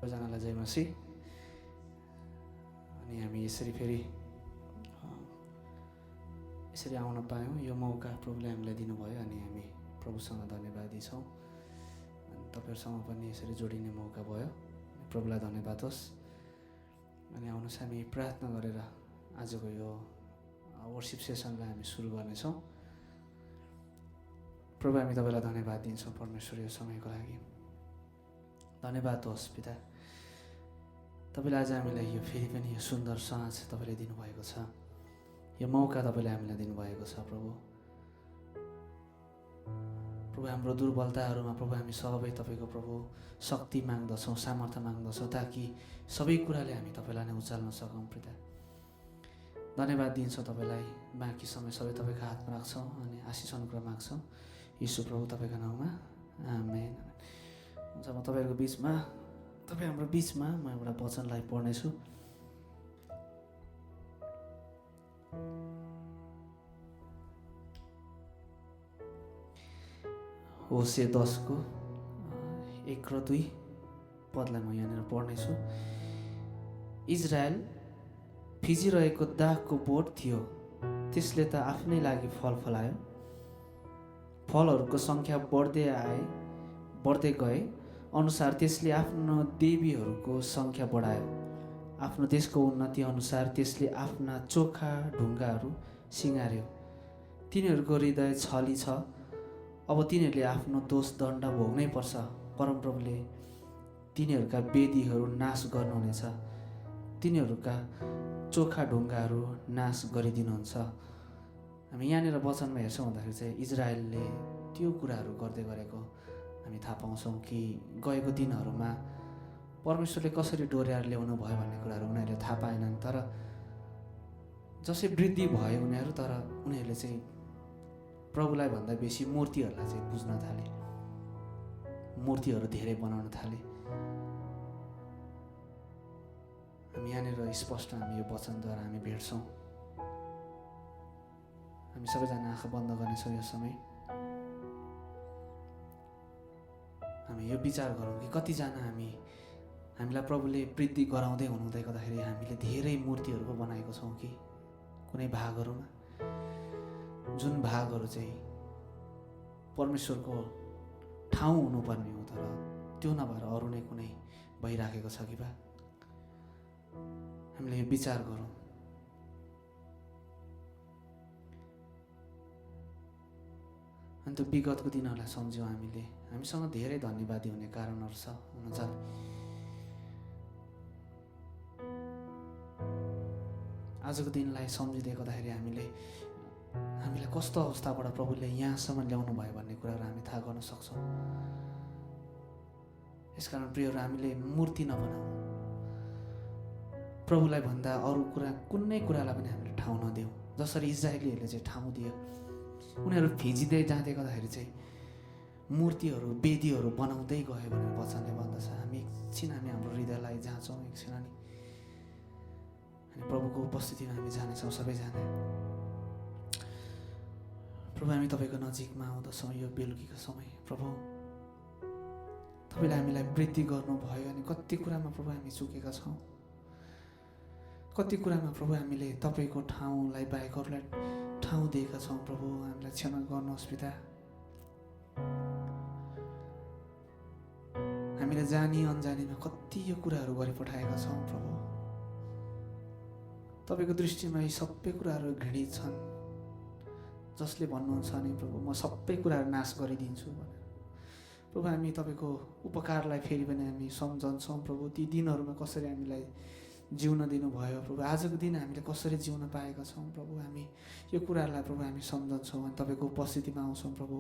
सबैजनालाई जय मसीह। अनि हामी यसरी फेरि यसरी आउन पायौँ, यो मौका प्रभुले हामीलाई दिनुभयो अनि हामी प्रभुसँग धन्यवादी छौँ। अनि तपाईँहरूसँग पनि यसरी जोडिने मौका भयो, प्रभुलाई धन्यवाद होस्। अनि आउनुहोस् हामी प्रार्थना गरेर आजको यो वर्शिप सेसनलाई हामी सुरु गर्नेछौँ। प्रभु हामी तपाईँलाई धन्यवाद दिन्छौँ परमेश्वर यो समयको लागि। धन्यवाद होस् पिता, तपाईँले आज हामीलाई यो फेरि पनि यो सुन्दर साँझ तपाईँले दिनुभएको छ, यो मौका तपाईँले हामीलाई दिनुभएको छ। प्रभु हाम्रो दुर्बलताहरूमा प्रभु हामी सबै तपाईँको प्रभु शक्ति माग्दछौँ, सामर्थ्य माग्दछौँ, ताकि सबै कुराले हामी तपाईँलाई नै उचाल्न सकौँ। पिता धन्यवाद दिन्छौँ तपाईँलाई। बाँकी समय सबै तपाईँको हातमा राख्छौँ अनि आशिष अनुग्रह माग्छौँ यीशु प्रभु तपाईँको नाउँमा, आमेन। हुन्छ, म तपाईँहरूको बिचमा, तपाईँ हाम्रो बिचमा म एउटा वचनलाई पढ्नेछु। होशे 10 को 1 र 2 पदलाई म यहाँनिर पढ्नेछु। इजरायल फिजिरहेको दागको बोट थियो, त्यसले त आफ्नै लागि फल फलायो। फलहरूको सङ्ख्या बढ्दै गए अनुसार त्यसले आफ्नो देवीहरूको सङ्ख्या बढायो। आफ्नो देशको उन्नति अनुसार त्यसले आफ्ना चोखा ढुङ्गाहरू सिँगार्यो। तिनीहरूको हृदय छली छ, अब तिनीहरूले आफ्नो दोष दण्ड भोग्नै पर्छ। परमप्रभुले तिनीहरूका वेदीहरू नाश गर्नुहुनेछ, तिनीहरूका चोखा ढुङ्गाहरू नाश गरिदिनुहुन्छ। हामी यहाँनिर वचनमा हेर्छौँ भन्दाखेरि चाहिँ इजरायलले त्यो कुराहरू गर्दै गरेको हामी थाहा पाउँछौँ कि गएको दिनहरूमा परमेश्वरले कसरी डोर्याएर ल्याउनु भयो भन्ने कुराहरू उनीहरूले थाहा पाएनन्। तर जसै वृद्धि भयो उनीहरू, तर उनीहरूले चाहिँ प्रभुलाई भन्दा बेसी मूर्तिहरूलाई चाहिँ पुज्न थाले, मूर्तिहरू धेरै बनाउन थाले। हामी यहाँनिर स्पष्ट हामी यो वचनद्वारा हामी भेट्छौँ। हामी सबैजना आँखा बन्द गर्नेछौँ यो समय। हामी यो विचार गरौँ कि कतिजना हामीलाई प्रभुले वृद्धि गराउँदै हुनुहुँदै गर्दाखेरि हामीले धेरै मूर्तिहरू पो बनाएको छौँ कि कुनै भागहरूमा, जुन भागहरू चाहिँ परमेश्वरको ठाउँ हुनुपर्ने हो, तर त्यो नभएर अरू नै कुनै भइराखेको छ कि बा। हामीले यो विचार गरौँ। अनि त्यो विगतको दिनहरूलाई सम्झ्यौँ हामीले। हामीसँग धेरै धन्यवादी हुने कारणहरू छ, हुनुहुन्छ। आजको दिनलाई सम्झिँदै गर्दाखेरि हामीलाई कस्तो अवस्थाबाट प्रभुले यहाँसम्म ल्याउनु भयो भन्ने कुराहरू हामी थाहा गर्न सक्छौँ। यसकारण प्रियहरू, हामीले मूर्ति नबनाऊ, प्रभुलाई भन्दा अरू कुरा कुनै कुरालाई पनि हामीले ठाउँ नदेऊ। जसरी इजरायलीहरूले चाहिँ ठाउँ दियो, उनीहरू फिजिँदै जाँदै गर्दाखेरि चाहिँ मूर्तिहरू वेदीहरू बनाउँदै गयो भनेर वचनले भन्दछ। हामी हाम्रो हृदयलाई जाँचौँ एकछिन, अनि प्रभुको उपस्थितिमा हामी जानेछौँ सबैजना। प्रभु हामी तपाईँको नजिकमा आउँदछौँ यो बेलुकीको समय। प्रभु तपाईँले हामीलाई वृद्धि गर्नुभयो, अनि कति कुरामा प्रभु हामी चुकेका छौँ, कति कुरामा प्रभु हामीले तपाईँको ठाउँलाई बाहेक अरूलाई ठाउँ दिएका छौँ। प्रभु हामीलाई क्षमा गर्नुहोस् पिता। हामीले जानी अनजानीमा कति यो कुराहरू गरिपठाएका छौँ। प्रभु तपाईँको दृष्टिमा यी सबै कुराहरू घृणित छन्, जसले भन्नुहुन्छ नि प्रभु म सबै कुराहरू नाश गरिदिन्छु भनेर। प्रभु हामी तपाईँको उपकारलाई फेरि पनि हामी सम्झन्छौँ। प्रभु ती दिनहरूमा कसरी हामीलाई जिउन दिनुभयो, प्रभु आजको दिन हामीले कसरी जिउन पाएका छौँ। प्रभु हामी यो कुराहरूलाई प्रभु हामी सम्झन्छौँ अनि तपाईँको उपस्थितिमा आउँछौँ। प्रभु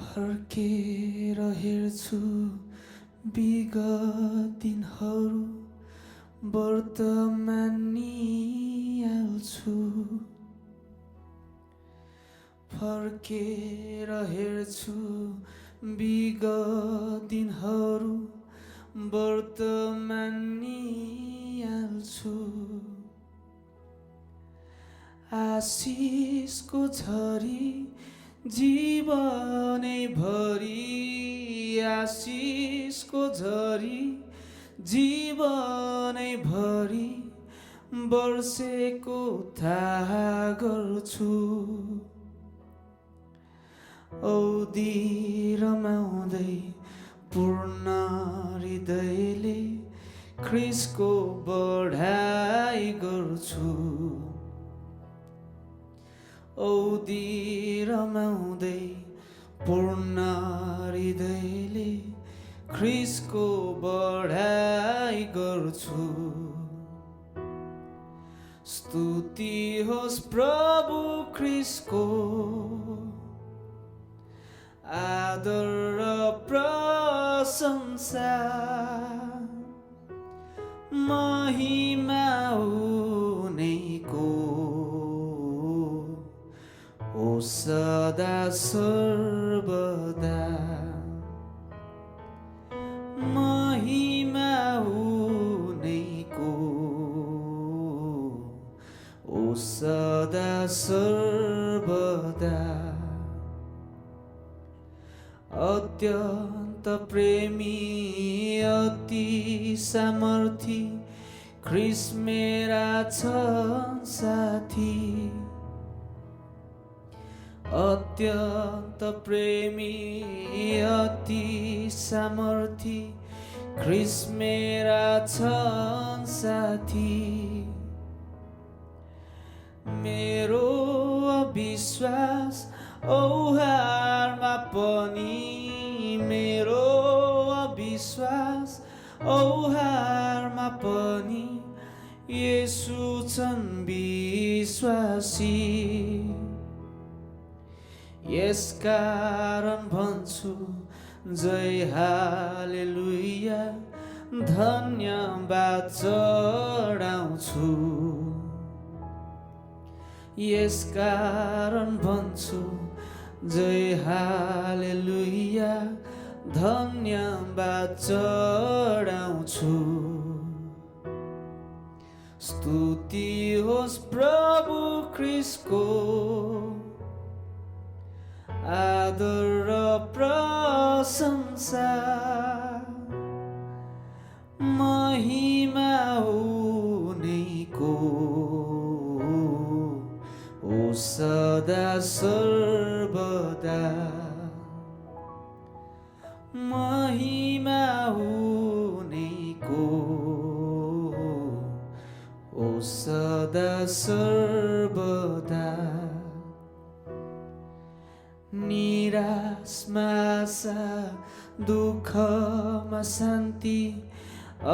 फर्केर हेर्छु विगत दिनहरू, वर्तमान निहाल्छु। फर्केर हेर्छु विगत दिनहरू, वर्तमान निहाल्छु। आशिषको झरी जीवनै भरि आशिषको झरी जीवनै भरि वर्षेको थाहा गर्छु औधी रमाउँदै पूर्ण हृदयले ख्रिसको बढाइ गर्छु औधी रमाउँदै पूर्ण हृदयले ख्रिसको बढाइ गर्छु स्तुति होस् प्रभु ख्रिसको आदर र प्रशंसा महिमा उनैको ओ सदा सर्वदा महिमा उनैको ओ सदा सर्वदा अत्यन्त प्रेमी अति सामर्थी ख्रिस मेरा छन् साथी अत्यन्त प्रेमी अति सामर्थी ख्रिस मेरा छन् साथी मेरो अविश्वास औहारमा पनि मेरो अविश्वास औहारमा पनि येशू छन् विश्वासी यसकारण भन्छु जय हालेलुया धन्यवाद चढाउँछु यसकारण भन्छु जय हालेलुया धन्यवाद चढाउँछु स्तुति होस् प्रभु ख्रिसको आदर र प्रशंसा महिमा उनैको ओ सदा सर्वदा महिमा उनैको ओ सदा सर्वदा निराशमा आशा दुःखमा शान्ति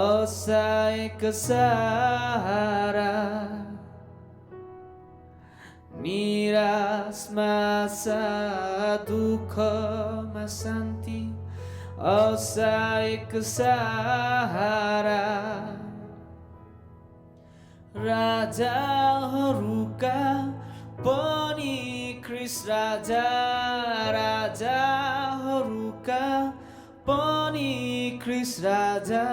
असहायक सहारा निराशमा आशा दुःखमा शान्ति असहायक सहारा राजाहरूका पनि ख्रिस राजा राजाहरूका पनि ख्रिस राजा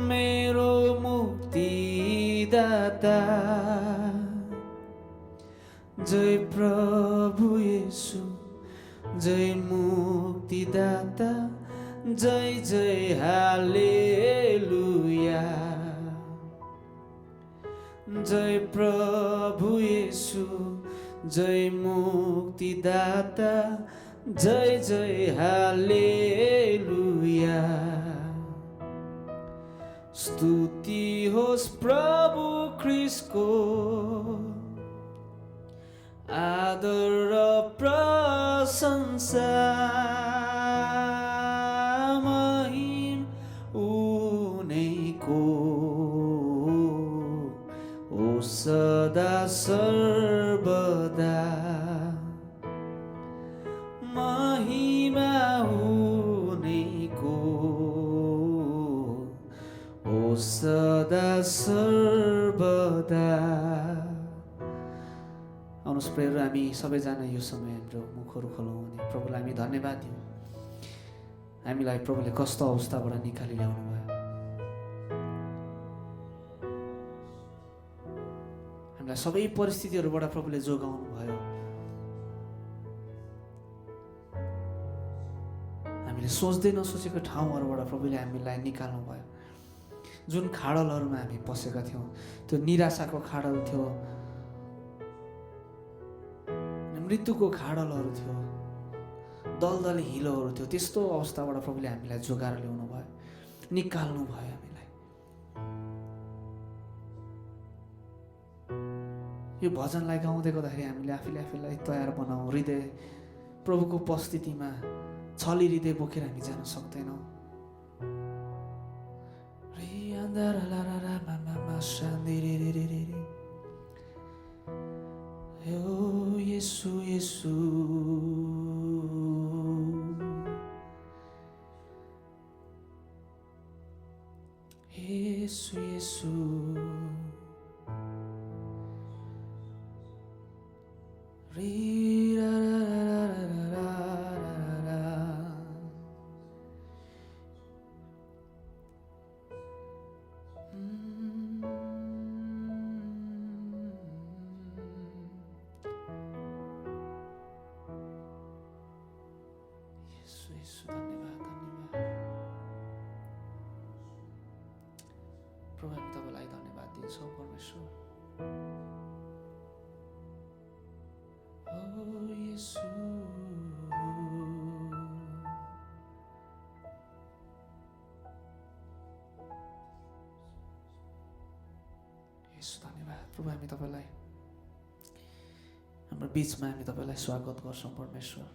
मेरो मुक्तिदाता जय प्रभु येशू जय मुक्तिदाता जय जय हालेलुया जय प्रभु येशू जय मुक्तिदाता जय जय हालेलुया स्तुति होस् प्रभु ख्रिसको आदर र प्रशंसा महिम उनैको ओ सदा सर्वदा महिमा उनैको ओ सदा सर्वदा आउनुहोस् प्रेर हामी सबैजना यो समय हाम्रो मुखहरू खोलौँ अनि प्रभुलाई हामी धन्यवाद दिउँ हामीलाई प्रभुले कस्तो अवस्थाबाट निकाली ल्याउनु भयो हामीलाई सबै परिस्थितिहरूबाट प्रभुले जोगाउनु भयो। हामीले सोच्दै नसोचेको ठाउँहरूबाट प्रभुले हामीलाई निकाल्नु भयो। जुन खाडलहरूमा हामी पसेका थियौँ, त्यो निराशाको खाडल थियो, मृत्युको खाडलहरू थियो, दलदले हिलोहरू थियो, त्यस्तो अवस्थाबाट प्रभुले हामीलाई जोगाएर ल्याउनु भयो, निकाल्नु भयो हामीलाई। यो भजनलाई गाउँदै गर्दाखेरि हामीले आफैलाई तयार बनाऊ। हृदय प्रभुको उपस्थितिमा छली हृदय बोकेर हामी जान सक्दैनौँ। येशू येशू येशू येशू प्रभु हामी तपाईलाई धन्यवाद दिन्छौँ परमेश्वर। धन्यवाद प्रभु, हामी तपाईलाई हाम्रो बीचमा हामी तपाईलाई स्वागत गर्छौँ परमेश्वर।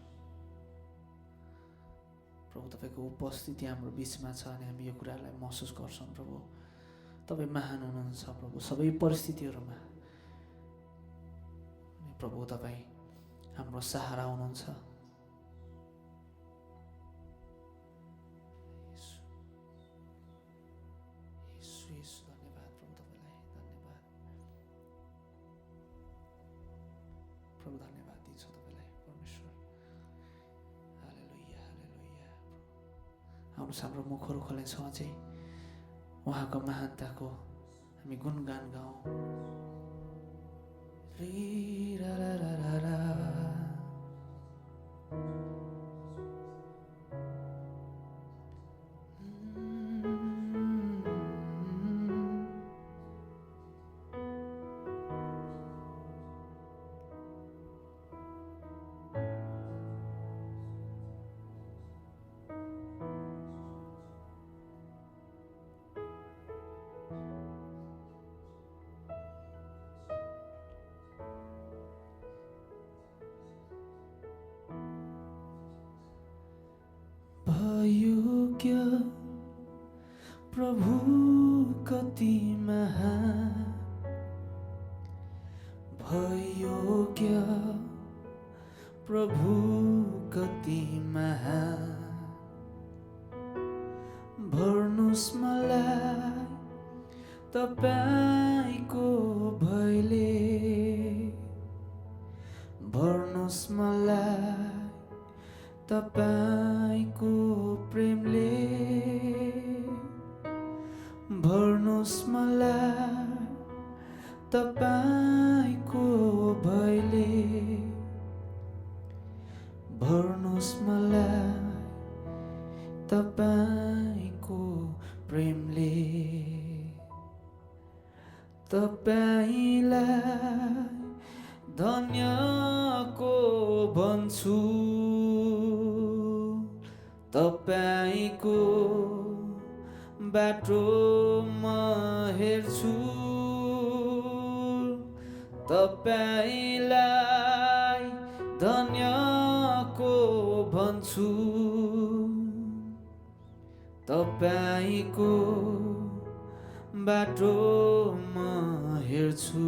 प्रभु तपाईको उपस्थिति हाम्रो बीचमा छ अनि हामी यो कुरालाई महसुस गर्छौँ। प्रभु तपाईँ महान हुनुहुन्छ प्रभु सबै परिस्थितिहरूमा। प्रभु तपाईँ हाम्रो सहारा हुनुहुन्छ। धन्यवाद प्रभु तपाईलाई, धन्यवाद प्रभु, धन्यवाद दिन्छु तपाईलाई परमेश्वर। हालेलुया हालेलुया। आउनुहोस् हाम्रो मुखहरू खोल्नेछौँ, अझै उहाँको महानताको हामी गुणगान गाउँ। योग्य प्रभु कति महान, भयोग्य प्रभु कति महान। भर्नुस् मलाई तपाईको भयले, भर्नुस् मलाई तपाईको प्रेमले, भर्नुस् मलाई तपाईको भयले, भर्नुस् मलाई तपाईको प्रेमले। तपाईलाई धन्यको भन्छु, तपाईको बाटो म हेर्छु, तपाईलाई धन्यको भन्छु, तपाईको बाटो म हेर्छु।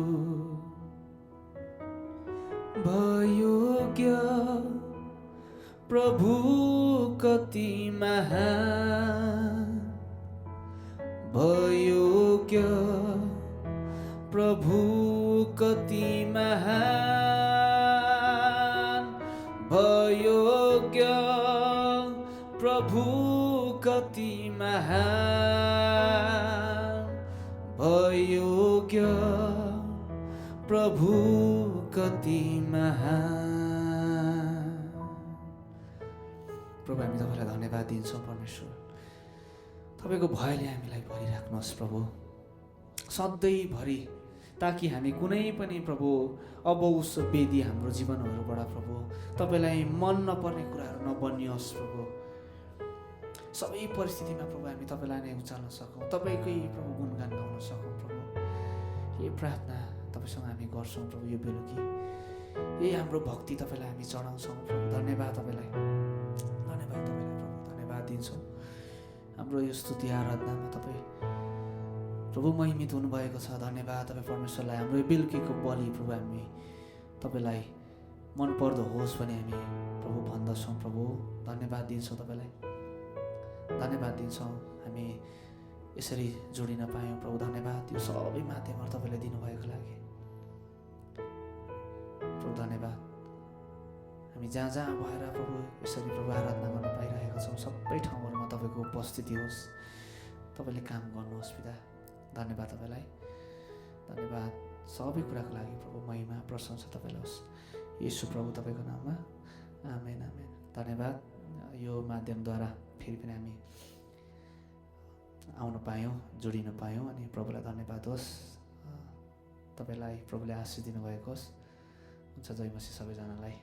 भयोग्य प्रभु कति महान, भयोग्य प्रभु कति महान, भयोग्य प्रभु कति महान, भयोग्य प्रभु कति महान। प्रभु हामी तपाईँलाई धन्यवाद दिन्छौँ परमेश्वर, तपाईँको भयले हामीलाई भरिराख्नुहोस् प्रभु सधैँभरि, ताकि हामी कुनै पनि प्रभु अब उस वेदी हाम्रो जीवनहरूबाट प्रभु तपाईँलाई मन नपर्ने कुराहरू नबनियोस् प्रभु। सबै परिस्थितिमा प्रभु हामी तपाईँलाई नै उचाल्न सकौँ, तपाईँकै प्रभु गुणगान गाउन सकौँ प्रभु। यो प्रार्थना तपाईँसँग हामी गर्छौँ प्रभु यो बेलुकी, यही हाम्रो भक्ति तपाईँलाई हामी चढाउँछौँ प्रभु। धन्यवाद तपाईँलाई, धन्यवाद तपाईँलाई प्रभु, धन्यवाद दिन्छौँ। हाम्रो यो स्तुति आराधनामा तपाईँ प्रभु महिमित हुनुभएको छ। धन्यवाद तपाईँ परमेश्वरलाई। हाम्रो यो बेलुकीको बलि प्रभु हामी तपाईँलाई मनपर्दो होस् भने हामी प्रभु भन्दछौँ प्रभु। धन्यवाद दिन्छौँ तपाईँलाई, धन्यवाद दिन्छौँ हामी यसरी जोडिन पायौँ प्रभु। धन्यवाद यो सबै माध्यमहरू तपाईँले दिनुभएको लागि प्रभु। धन्यवाद हामी जहाँ जहाँ भएर प्रभु यसरी प्रभु आराधना गर्न पाइरहेका छौँ, सबै ठाउँहरूमा तपाईँको उपस्थिति होस्, तपाईँले काम गर्नुहोस् पिता। धन्यवाद तपाईँलाई, धन्यवाद सबै कुराको लागि प्रभु। महिमा प्रशंसा तपाईँलाई होस् येशू प्रभु तपाईँको नाममा, आमेन आमेन। धन्यवाद यो माध्यमद्वारा फेरि पनि हामी आउन पायौँ, जोडिन पायौँ, अनि प्रभुलाई धन्यवाद होस्। तपाईँलाई प्रभुले आशीष दिनुभएको होस्। हुन्छ, जय मसीह सबैजनालाई।